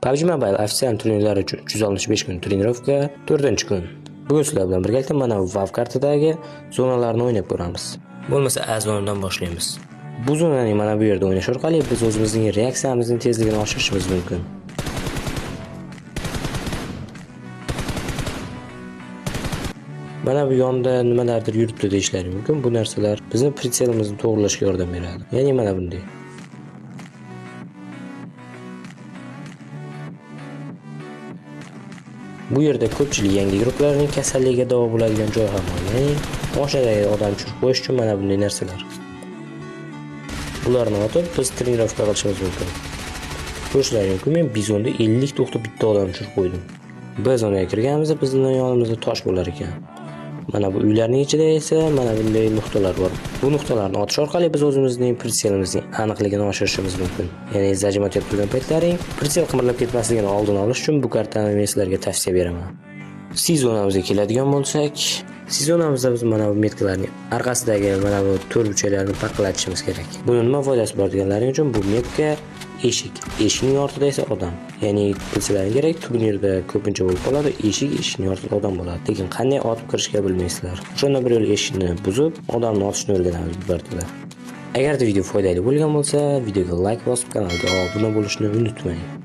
PUBG Mobile ofitsial turnirlar uchun 365 kun trenirovka 4-kun. Bugun sizlar bilan birgalikda mana bu WAV kartadagi zonalarni o'ynab ko'ramiz. Bo'lmasa A zonadan boshlaymiz. Bu zonaning mana bu yerda o'ynash orqali biz o'zimizning reaksiyamizning tezligini oshirishimiz mumkin. Mana bu yonda nimalardir yuribdi deyishlari mumkin. Bu narsalar bizni прицел imizni to'g'rilashga yordam beradi. Ya'ni mana bunday. Bu yerda ko'pchilik yangi guruhlarning kasalligiga davo bo'ladigan joy ham bor. Ya'ni mashinadagi odam tushirib qo'yish uchun mana bunday narsalar. Bularni otib biz trenirovka qilishimiz mumkin. Ko'rishlaring mumkin, men bizonda 50 ta o'qda bitta odam tushirib qo'ydim. B zonaga kirganimizda bizning yonimizda tosh bo'lar ekan. Mana bu uylarning ichida esa mana bunday nuqtalar bor. Bu nuqtalarni otish orqali biz o'zimizning прицел imizning aniqligini oshirishimiz mumkin. Ya'ni зажим otib turgan paytlaring прицел qimirlab ketmasligini oldini olish uchun bu kartani men sizlarga tavsiya beraman. C zonamizga keladigan bo'lsak, C zonamizda biz mana bu метка larning orqasidagi mana bu to'rtburchaklarni paqillatishimiz kerak. Buni nima foydasi bor deganlaring uchun bu метка eshik, eshikning ortida esa odam. Ya'ni bilsalaring kerak, turnirda ko'pincha bo'lib qoladi, eshik, eshikning ortida odam bo'ladi. Lekin qanday otib kirishga bilmaysizlar. O'shanda bir yo'l eshikni buzib, odamni otishni o'rganamiz bu kartada. Agarda video foydali bo'lgan bo'lsa, videoga like bosib, kanalga obuna bo'lishni unutmang.